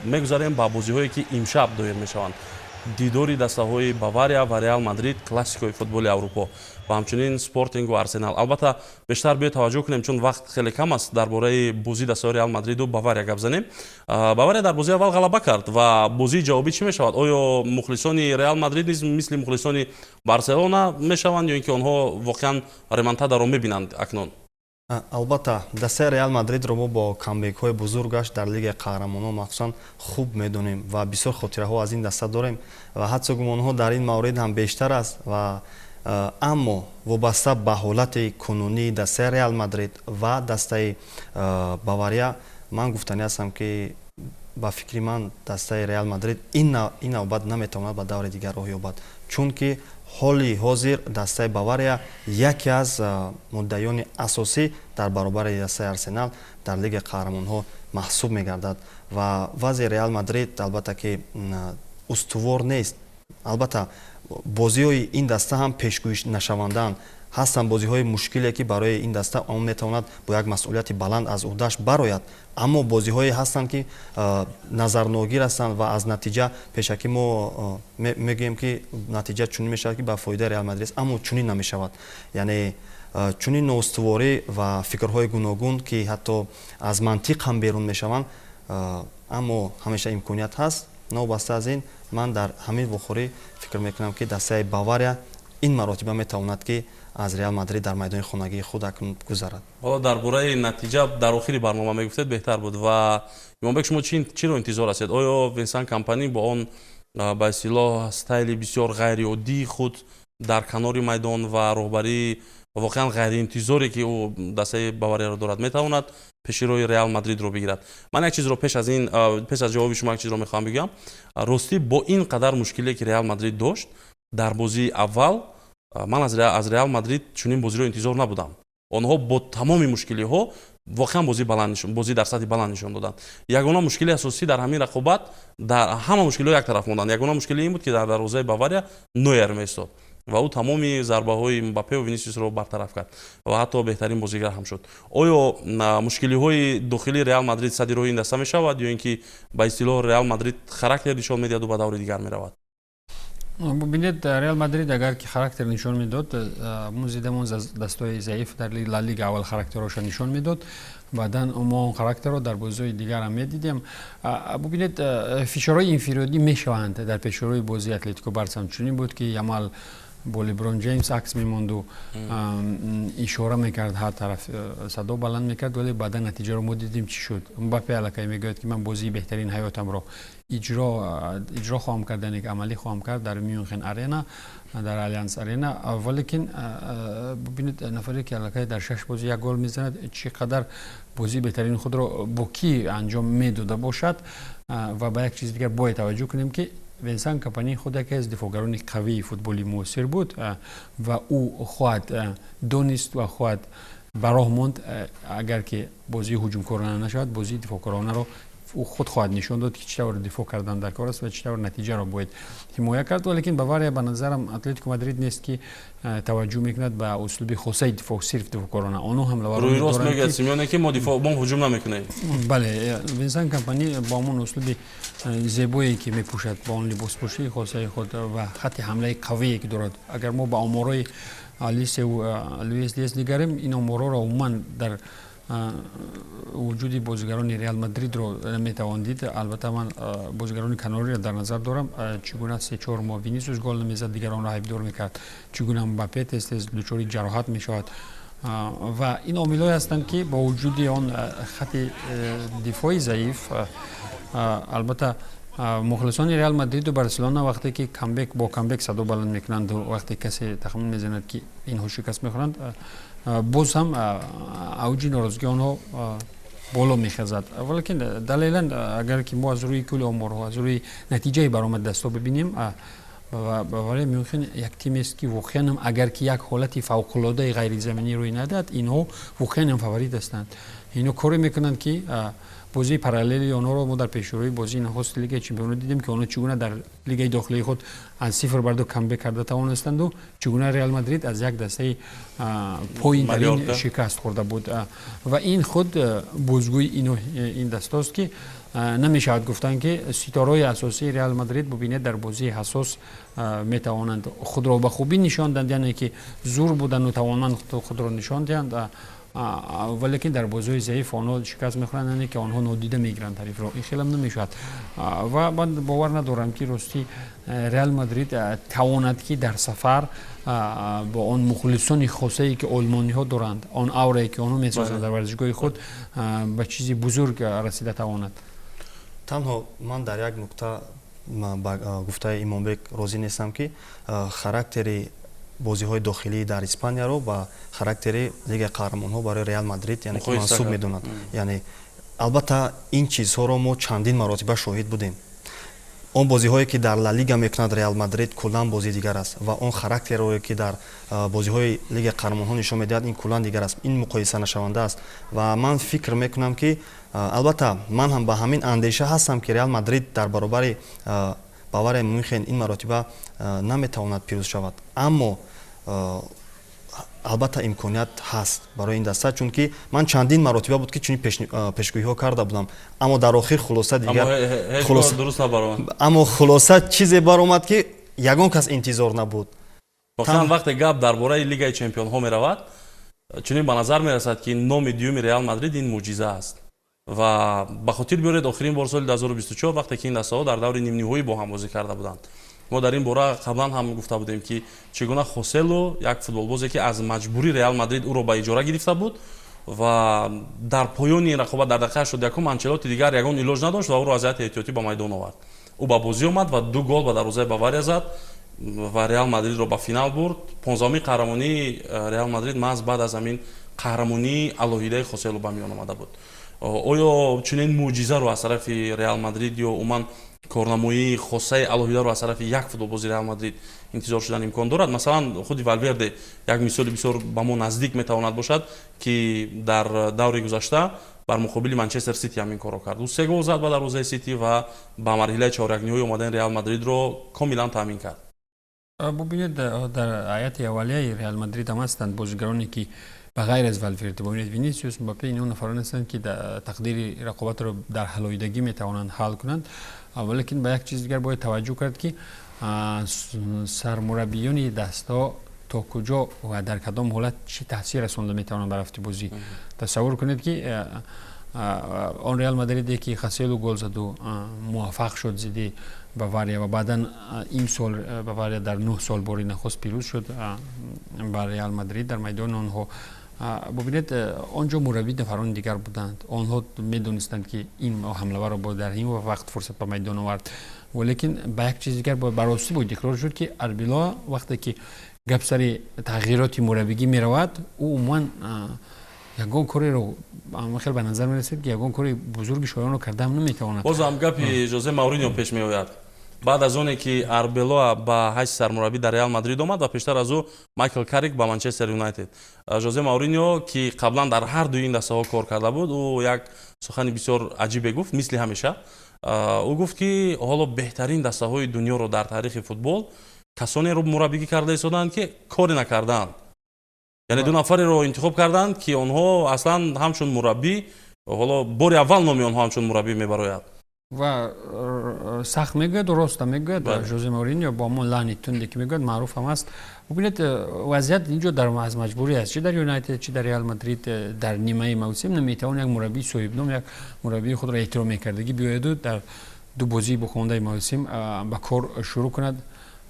Мегузарем ба бозиҳое, ки имшаб доир мешаванд: дидори дастаҳои Бавария ва Реал Мадрид, классикои футболи Аврупо, ва ҳамчунин Спортингу Арсенал. Албатта, бештар биё таваҷҷӯҳ кунем, чун вақт хеле кам аст, дар бораи бозии дастаҳои Реал Мадриду Бавария гап занем. Бавария дар бозии аввал ғалаба кард ва бозии ҷавобӣ чӣ мешавад? Оё мухлисони Реал Мадрид низ мисли мухлисони Барселона мешаванд ё ин ки онҳо воқеан ремонтадаро мебинанд акнун? Албатта, дастаи Реал Мадридро мо бо камбекҳои бузургаш дар Лигаи қаҳрамонон махсусан хуб медонем ва бисёр хотираҳо аз ин даста дорем ва ҳадсу гумонҳо дар ин маврид ҳам бештар аст. Ва аммо вобаста ба ҳолати кунунии дастаи Реал Мадрид ва дастаи Бавария, ман гуфтанӣ ҳастам, ки ба фикри ман, дастаи Реал Мадрид ин навбат наметавонад ба даври дигар роҳ ёбад, чунки ҳоли ҳозир дастаи Бавария яке аз муддаиёни асосӣ дар баробари дастаи Арсенал дар Лигаи қаҳрамонҳо маҳсуб мегардад ва вазъи Реал Мадрид, албатта, ки устувор нест. Албатта, бозиҳои ин даста ҳам пешгӯӣ нашавандаанд. Ҳастанд бозиҳои мушкиле, ки барои ин даста он метавонад бо як масъулияти баланд аз уҳдаш барояд, аммо бозиҳое ҳастанд, ки назарногир ҳастанд ва аз натиҷа пешакӣ мо мегӯем, ки натиҷа чунин мешавад, ки ба фоидаи Реал Мадрид аст, аммо чунин намешавад. Яъне чунин ноустуворӣ ва фикрҳои гуногун, ки ҳатто аз мантиқ ҳам берун мешаванд, аммо ҳамеша имконият ҳаст. Новобаста аз ин, ман дар ҳамин вохӯрӣ фикр мекунам, ки дастаи Бавария ин маротиба метавонад, ки аз Реал Мадрид дар майдони хонагии худ акнун гузарад. Ҳоло дар бораи натиҷа дар охири барнома мегуфтед, беҳтар буд. Ва Имомбек, шумо чиро интизор ҳастед? Оё Винсан Компани бо он, ба истилоҳ, стайли бисёр ғайриоддии худ дар канори майдон ва роҳбарии воқеан ғайриинтизоре, ки ӯ дастаи Баварияро дорад, метавонад пеши роҳи Реал Мадридро бигирад? Ман як чизро пеш аз ин, пеш аз ҷавоби шумо, як чизро мехоҳам бигӯям. Ростӣ, бо ин қадар мушкиле, ки Реал Мадрид дошт дар бозии аввал, ман аз Реал Мадрид чунин бозиро интизор набудам. Онҳо бо тамоми мушкилиҳо воқеан бозӣ дар сатҳи баланд нишон доданд. Ягона мушкили асосӣ дар ҳамин рақобат, дар ҳама мушкилиҳо як тараф монданд, ягона мушкили ин буд, ки дар дарвозаи Бавария Нойер меистод ва ӯ тамоми зарбаҳои Мбаппеву Винисиусро бартараф кард ва ҳатто беҳтарин бозигар ҳам шуд. Оё мушкилиҳои дохилии Реал Мадрид сади роҳи ин даста мешавад ё ин ки, ба истилоҳ, Реал Мадрид характер нишон медиҳаду ба даври дигар меравад? Бубинед, Реал Мадрид агар ки характер нишон медод, мо зидем он дастҳои заиф дар Ла Лига аввал характерҳоша нишон медод, баъдан мо он характерро дар бозиҳои дигарам медидем. Бубинед, фишорҳои инфиродӣ мешаванд. Дар пешрӯи бозии Атлетико Барса чунин буд, ки Ямал бо Леброн Ҷеймс акс мемонду, ишора мекард, ҳар тараф садо баланд мекард, вале баъдан натиҷаро мо дидем, чӣ шуд. Мбаппе аллакай мегӯяд, ки ман бозии беҳтарини ҳаётамро иҷро хоҳам кард, яъне амалӣ хоҳам кард дар Мюнхен Арена, дар Алианс Арена. Валекин бубинед, нафаре ки аллакай дар шаш бозӣ як гол мезанад, чӣ қадар бозии беҳтарини худро бо кӣ анҷом медода бошад? Ва ба як чизи дигар бояд таваҷҷӯҳ кунем, ки Венсан Компани худ яке аз дифоъгарони қавии футболи муосир буд ва ӯ хоҳад донист ва хоҳад ба роҳ монд. Агар ки бозии ҳуҷумкорона нашавад, бозии дифоъкоронаро ӯ худ хоҳад нишон дод, ки чӣ тавр дифоъ кардан дар кор аст ва чӣ тавр натиҷаро бояд ҳимоя кард. Валекин Бавария, ба назарам, Атлетико Мадрид нест, ки таваҷҷӯҳ мекунад ба услуби хосаи дифоъ, сирф дифоъкорона. Онҳо ҳам рӯи рост мегӯяд Симеоне, ки мо дифоъ, мо ҳуҷум намекунем. Бале, Винсан Компани бо ҳамон услуби зебое, ки мепӯшад, бо он либоспӯшии хосаи худ ва хатти ҳамлаи қавие, ки дорад. Агар мо ба оморҳои Алисеву Луис Диас нигарем, ин оморҳоро умуман дар вуҷуди бозигарони Реал Мадридро наметавон дид. Албатта, ман бозигарони канориро дар назар дорам. Чӣ гуна 3-4 моҳ Винисиус гол намезад, дигаронро айбдор мекард, чӣ гуна Мбаппе тез тез дучори ҷароҳат мешавад. Ва ин омилҳое ҳастанд, ки бо вуҷуди он хатти дифои заиф, албатта, мухлисони Реал Мадриду Барселона вақте ки камбек бо камбек садо баланд мекунанду вақте касе тахмин мезанад, ки инҳо шикаст мехӯранд, боз ҳам авҷи норозигии онҳо боло мехезад. Валекин далелан, агар ки мо аз рӯи кулли оморҳо, аз рӯи натиҷаи баромади дастҳо бибинем, Бавария Мюнхен як тимест, ки воқеан ҳам, агар ки як ҳолати фавқулодаи ғайризаминӣ рӯй надиҳад, инҳо воқеан ҳам фаворит ҳастанд. Инҳо коре мекунанд, ки бозии параллели онҳоро мо дар пешрӯи бозии нахусти Лигаи чемпионот дидем, ки онҳо чӣ гуна дар лигаи дохилии худ аз 0-2 камбек карда тавонистанду чӣ гуна Реал Мадрид аз як дастаи поинтарин шикаст хӯрда буд. Ва ин худ бозгӯи ин дастост, ки Намешавад гуфтан, ки ситораҳои асосии Реал Мадрид, бубинед, дар бозии ҳассос метавонанд худро ба хубӣ нишон диҳанд, яъне ки зур будану тавонманд худро нишон диҳанд, валекин дар бозиҳои заиф онҳо шикаст мехӯранд, яъне ки онҳо нодида мегиранд ҳарифро. Ин хелам намешавад ва ман бовар надорам, ки ростӣ Реал Мадрид тавонад, ки дар сафар бо он мухлисони хосае, ки олмониҳо доранд, он аурае, ки онҳо месозанд дар варзишгоҳи худ, ба чизи бузург расида тавонад. Танҳо ман дар як нукта ба гуфтаи Имомбек розӣ нестам, ки характери бозиҳои дохилӣ дар Испанияро ба характери Лигаи қаҳрамонҳо барои Реал Мадрид, яъне ки мансуб медонад. Яъне албатта ин чизҳоро мо чандин маротиба шоҳид будем. Он бозиҳое, ки дар Ла Лига мекунад Реал Мадрид, куллан бозии дигар аст ва он характерое, ки дар бозиҳои Лигаи қаҳрамонҳо нишон медиҳад, ин куллан дигар аст, ин муқоисанашаванда аст. Ва ман фикр мекунам, ки албатта ман ҳам ба ҳамин андеша ҳастам, ки Реал Мадрид дар баробари Баварияи Мюнхен ин маротиба наметавонад пирӯз шавад, аммо албатта имконият ҳаст барои ин даста, чунки ман чандин маротиба буд, ки чунин пешгӯиҳо карда будам, аммо дар охир хулоса дигар, аммо хулоса чизе баромад, ки ягон кас интизор набуд. Воқеан, вақте гап дар бораи Лигаи чемпионҳо меравад, чунин ба назар мерасад, ки номи дуюми Реал Мадрид ин мӯъҷиза аст. Ва ба хотир биёред, охирин бор соли 2024, вақте ки ин дастаҳо дар даври нимниҳоӣ бо ҳам бозӣ карда буданд. Мо дар ин бора қаблан ҳам гуфта будем, ки чӣ гуна Хоселу, як футболбозе, ки аз маҷбурӣ Реал Мадрид ӯро ба иҷора гирифта буд ва дар поёни ин рақобат, дар дақиқаи 81, Анчелоти дигар ягон илоҷ надошт ва ӯро аз ҳайати эҳтиётӣ ба майдон овард. Ӯ ба бозӣ омад ва ду гол ба дарвозаи Бавария зад ва Реал Мадридро ба финал бурд. 15-уми қаҳрамонии Реал Мадрид маҳз баъд аз ҳамин қаҳрамонии алоҳидаи Хоселу ба миён омада буд. Оё чунин мӯъҷизаро аз тарафи Реал Мадрид ё умуман корнамоии хосаи алоҳидаро аз тарафи як футболбози Реал Мадрид интизор шудан имкон дорад? Масалан, худи Валверде як мисоли бисёр ба мо наздик метавонад бошад, ки дар даври гузашта бар муқобили Манчестер Сити ҳамин корро кард. Ӯ се гол зад ба дарвозаи Сити ва ба марҳилаи чорякниҳои омадани Реал Мадридро комилан таъмин кард. Бубинед, дар ҳайати аввалияи Реал Мадрид ҳам ҳастанд бозигароне, ки ба ғайр аз Валверде, бубинед, Винисиус, Мбаппе, инҳо нафароне ҳастанд, ки тақдири рақобатро дар ҳалоидагӣ метавонанд ҳал кунанд. Валекин ба як чиз дигар бояд таваҷҷӯҳ кард, ки сармураббиёни дастҳо то куҷо ва дар кадом ҳолат чӣ таъсир расонда метавонанд ба рафти бозӣ. Тасаввур кунед, ки он Реал Мадриде, ки Хоселу гол заду муваффақ шуд зидди Бавария ва баъдан имсол Бавария дар 9 сол бори нахуст пирӯз шуд бар Реал Мадрид дар майдони онҳо, бубинед, он ҷо мураббӣ нафарони дигар буданд. Онҳо медонистанд, ки ин ҳамлаварро бояд дар ин вақт фурсат ба майдон овард. Валекин ба як чиз дигар бояд ба ростӣ бояд иқрор шуд, ки Арбелоа, вақте ки гап сари тағйироти мураббигӣ меравад, ӯ умуман ягон кореро, хел ба назар мерасад, ки ягон кори бузурги шоёнро кардаам наметавонад. Боз ҳам гапи Жозе Мауриньо пеш меояд. Баъд аз оне ки Арбелоа ба ҳайси сармураббӣ дар Реал Мадрид омад ва пештар аз ӯ Майкл Карик ба Манчестер Юнайтед, Жозе Мауриньо, ки қаблан дар ҳар дуи ин дастаҳо кор карда буд, ӯ як сухани бисёр аҷибе гуфт. Мисли ҳамеша ӯ гуфт, ки ҳоло беҳтарин дастаҳои дунёро дар таърихи футбол касонеро мураббигӣ карда истоданд, ки коре накардаанд. Яъне ду нафареро интихоб карданд, ки онҳо аслан ҳамчун мураббӣ ҳоло бори аввал номи онҳо ҳамчун мураббӣ мебарояд. Ва сахт мегӯяд, роста мегӯяд Жозе Мауриньо, бо ҳамон лаҳни тунде, ки мегӯяд, маъруф ҳам аст. Бубинед, вазъият инҷо дар аз маҷбурӣ аст, чи дар Юнайтед, чи дар Реал Мадрид. Дар нимаи мавсим наметавон як мураббии соҳибном, як мураббии худро эҳтиром мекардагӣ биёяду дар ду бозии боқимондаи мавсим ба кор шурӯъ кунад.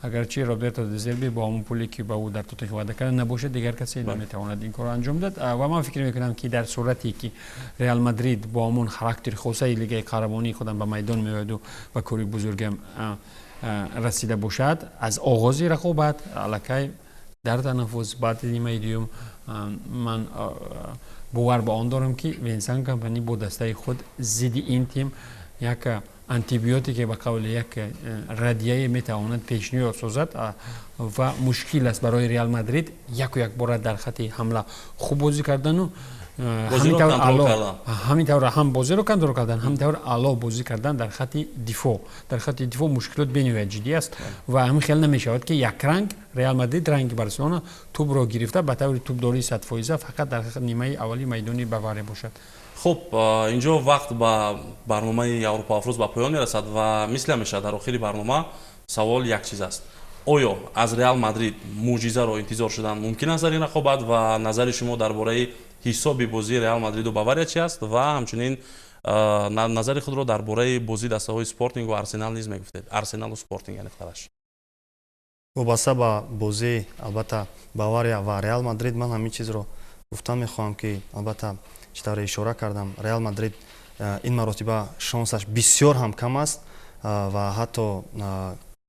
Агарчи Роберто Дезерби бо ҳамон пуле, ки ба ӯ дар Тоттенхем ваъда карда набошад, дигар касе наметавонад ин корро анҷом дад. Ва ман фикр мекунам, ки дар сурате ки Реал Мадрид бо ҳамон характери хосаи Лигаи қаҳрамонии худам ба майдон меояду ба кори бузургам расида бошад, аз оғози рақобат, аллакай дар танаффус баъди нимаи дуюм, ман бовар ба он дорам, ки Винсан Компани бо дастаи худ зидди ин тим як антибиотике, ба қавли як радияе метавонад пешниҳод созад. Ва мушкил аст барои Реал Мадрид яку якбора дар хати ҳамла хуб бозӣ кардану ҳамин тавр ҳам бозиро контрол кардан, ҳамин тавр аъло бозӣ кардан дар хати дифоъ. Дар хати дифоъ мушкилот бениҳоят ҷиддӣ аст ва ҳамин хел намешавад, ки якранг Реал Мадрид ранги Барселона тӯбро гирифта, ба таври тӯбдории 100% фақат дар нимаи аввали майдони Бавария бошад. Хуб, инҷо вақт ба барномаи Аврупоафрӯз ба поён мерасад ва мисли ҳамеша дар охири барнома савол як чиз аст: оё аз Реал Мадрид мӯъҷизаро интизор шудан мумкин аст дар ин рақобат? Ва назари шумо дар бораи ҳисоби бозии Реал Мадриду Бавария чи аст? Ва ҳамчунин назари худро дар бораи бозии дастаҳои Спортингу Арсенал низ мегуфтед, Арсеналу Спортинг, яъне тараш. Вобаста ба бозии, албатта, Бавария ва Реал Мадрид, ман ҳамин чизро гуфтан мехоҳам, ки, албатта, чӣ тавре ишора кардам, Реал Мадрид ин маротиба шонсаш бисёр ҳам кам аст ва ҳатто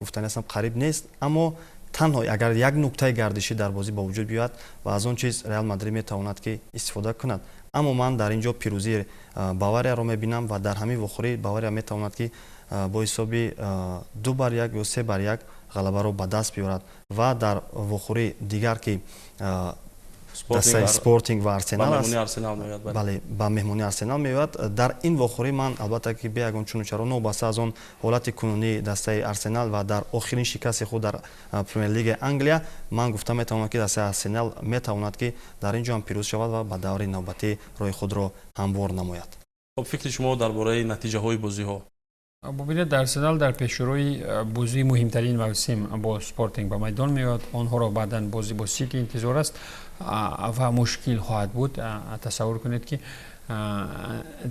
гуфтани ҳастам, қариб нест. Аммо танҳо агар як нуктаи гардишӣ дар бозӣ ба вуҷуд биёяд ва аз он чиз Реал Мадрид метавонад, ки истифода кунад. Аммо ман дар ин ҷо пирӯзии Баварияро мебинам ва дар ҳамин вохӯрӣ Бавария метавонад, ки бо ҳисоби 2-1 ё 3-1 ғалабаро ба даст биёрад. Ва дар вохӯрии дигар, ки дастаи Спортинг ва Арсенал аст, бале, ба меҳмонии Арсенал меояд, дар ин вохӯрӣ ман, албатта, ки бе ягон чуну чаро, новобаста аз он ҳолати кунунии дастаи Арсенал ва дар охирин шикасти худ дар Премер-лигаи Англия, ман гуфта метавонам, ки дастаи Арсенал метавонад, ки дар ин ҷо ҳам пирӯз шавад ва ба даври навбатӣ роҳи худро ҳамвор намояд. Хуб, фикри шумо дар бораи натиҷаҳои бозиҳо? Бубинед, Арсенал дар пешрӯи бозии муҳимтарин мавсим бо Спортинг ба майдон меояд. Онҳоро баъдан бозӣ бо Сити интизор аст ва мушкил хоҳад буд. Тасаввур кунед, ки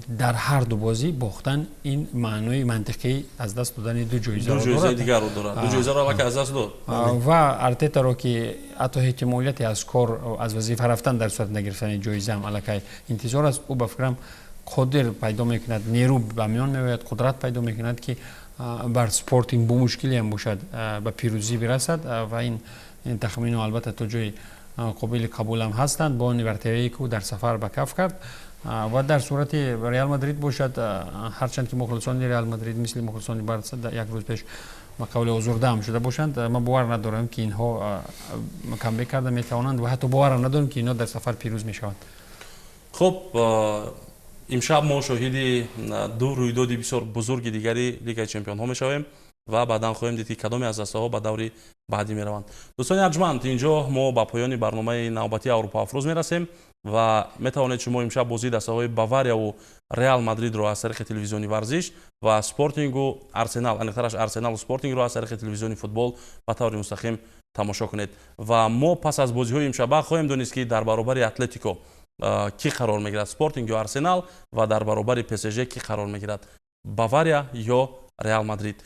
дар ҳар ду бозӣ бохтан ин маънои мантиқии аз даст додани ду ҷоизаро дигарро дорад. Ду ҷоизаро аллакай аз даст дод. Ва Артетаро, ки ҳатто эҳтимолияти аз кор, аз вазифа рафтан дар сурати нагирифтани ҷоиза ҳам аллакай интизор аст, ӯ, ба фикрам, қодир пайдо мекунад, нерӯ ба миён меояд, қудрат пайдо мекунад, ки бар Спортинг бо мушкилиам бошад, ба пирӯзӣ бирасад. Ва ин тахмино, албатта, то ҷои қобили қабулам ҳастанд бо он бартарие, ки ӯ дар сафар ба каф кард. Ва дар сурати Реал Мадрид бошад, ҳарчанд ки мухлисони Реал Мадрид мисли мухлисони Барса як рӯз пеш ба қавли озурдаам шуда бошанд, ман бовар надорам, ки инҳо камбек карда метавонанд ва ҳатто боварам надорам, ки инҳо дар сафар пирӯз мешаванд. Хуб, имшаб мо шоҳиди ду рӯйдоди бисёр бузурги дигари Лигаи чемпионҳо мешавем ва баъдан хоҳем дид, ки кадоме аз дастаҳо ба даври баъдӣ мераванд. Дӯстони арҷманд, инҷо мо ба поёни барномаи навбатии Аврупоафрӯз мерасем ва метавонед шумо имшаб бозии дастаҳои Баварияву Реал Мадридро аз тариқи телевизиони Варзиш ва Спортингу Арсенал, аниқтараш Арсеналу Спортингро аз тариқи телевизиони Футбол ба таври мустақим тамошо кунед. Ва мо пас аз бозиҳои имшаба хоҳем донист, ки дар баробари Атлетико кӣ қарор мегирад, Спортинг ё Арсенал, ва дар баробари ПСЖ кӣ қарор мегирад, Бавария ё Реал Мадрид.